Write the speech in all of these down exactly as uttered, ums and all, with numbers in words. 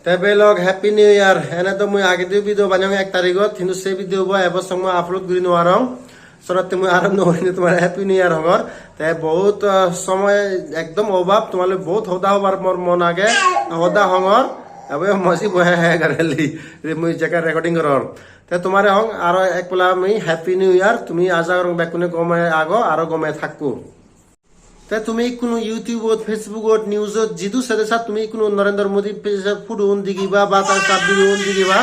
Te belok, Happy New Year. Ene do mui agedi video baneyong ek tarigot, hintu se video bo ebo song mui upload guri nw parong. Senotte mui aro nw gurinei tomare Happy New Year hongor. Te bohut, ah, somoy ekdom obab, tomar loi bohut hoda hobar mor mon age, hoda hongor. Ebo moji bo he he goreli, mui jekka recording goror. Te tomare hong aro ek pala mui Happy New Year, tumi aja gorong bekkune gome ago, aro gome thakko. Te tumi ikkunu YouTube-ot, Facebook-ot, news-ot jidu sede sat tumi ikkunu Narendra Modi page-or photo-un digiba ba tar, tar video-un digiba.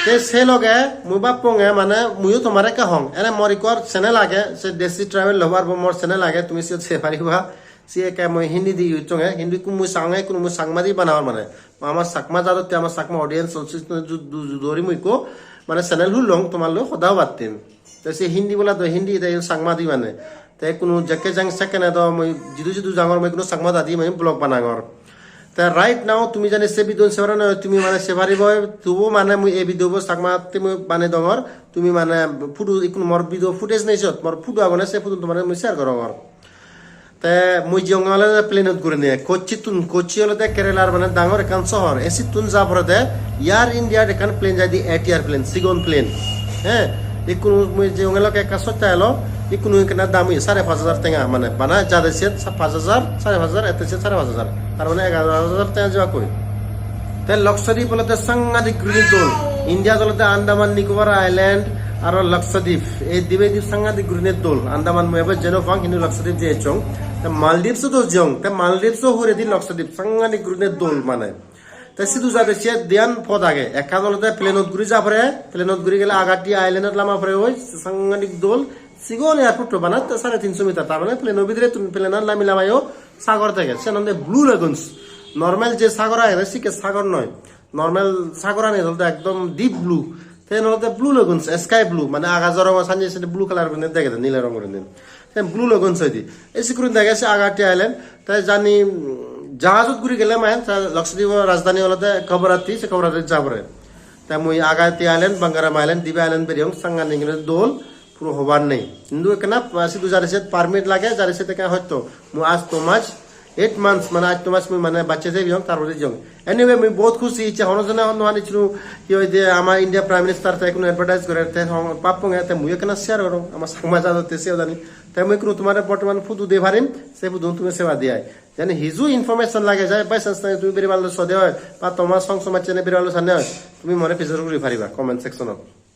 Te se loge mui bapponge mane muiyo tomare ekka hong. Ene mor ikko channel age, se Desi Travel Lover bo mor channel age, tumi siyot sei pariba. Siye ekka mui Hindi di use songe, hintu ikkunu mui sange, ikkunu mui Changma di banangor mane. Amar Chakma jadotte, amar Chakma audience olse ju-, ju-, ju-, juri mui ikko mane channel hulong tomar loi hoda hobatte. Te se Hindi bola do Hindi, te iyen Changma di mane. Te ikkunu jekke jang sekkene do mui jidu jidu jangor mui ikkunu Changma dadi mui vlog banangor. Te right now tumi jani se video-un se parana, tumi mane se pariba, tubu mane mui ei video bo Changma te mui banei dongor. Tumi mane photo ikkunu mor video footage nei siyot, mor photo agone se photo tomare mui share gorongor. Te mui jeyonge olode plane-ot gurinei. Kochi-tun, Kochi olode Kerala-r mane dangor ekkan sohor. E sittun ja porede Air India-r ekkan plane jaide, A T R plane, sigon plane. He, ikkunu mui jeyonge lokke ekka sosta elo, ikkunu ekkena dam oye sare pach hajar tenga, mane bana jade siyot sa-, pach hajar, sare pach hajar, ette siyot sare pach hajar. Tar mane egaro hajar tenga jebak koi. Te Lakshadweep olode sangadik gurinei dol. India-t olode Andaman Nicobar Island aro Lakshadweep. Ei dibe dip sangadik gurinei dol. Andaman mui ebo jei nw pang, hintu Lakshadweep jei echong. Te Maldives-o do jeyong. Te Maldives-o huredi Lakshadweep sangadik gurinei dol mane. Te sidu jade se diyan pot age. Ekkan olode plane-ot guri ja pore, plane-ot guri gele Agatti Island-ot lama pore oi, sangadik dol. Sigon airport-o bana sare tinso meter, tar mane plane-o bidire tumi plane-an lami lamayo sagor dege, siyan olode Blue Lagoons. Normal je sagor agede, sikke sagor noi. Normal sagorani olode ekdom deep blue. Te iyen olode Blue Lagoons, sky blue, mane agajor rong sanye sanye blue color gurinei degede, nilo rong gurinei. Te Blue Lagoons hoide. E sikkuri dege se Agatti Island, te jani, mm, jahajot guri gele mane, te Lakshadweep-o rajdhani olode Kavaratti, se Kavaratti ja pore. Te mui Agatti Island, Bangaram Island, dibe island beriyong, sangadik gurinei dol. Puro hobar nei. Hintu ekkena, ah, sidu jare siyot permit lage, jare siyot ekka hoito. Mui aaj to mas, eight months, mane aaj to mas mui mane bacche jeyong, tar pore jeyong. Anyway, mui bohut khushi icche, hono jone hono hani chunu, hi hoide, ama India Prime Minister te hono advertise gore, te hon-, bapponge, te mui ekkena share gorong, ama Changma jadotte se odani. Te mui hono tomare bortoman photo de parim, se photo tumi seba de ai. Jani hiju information lage jai, by chance tumi beri ballo sode oi, ba toma song somaj chene beri ballo sanne oi, tumi more pijor guri pariba comment section-ot.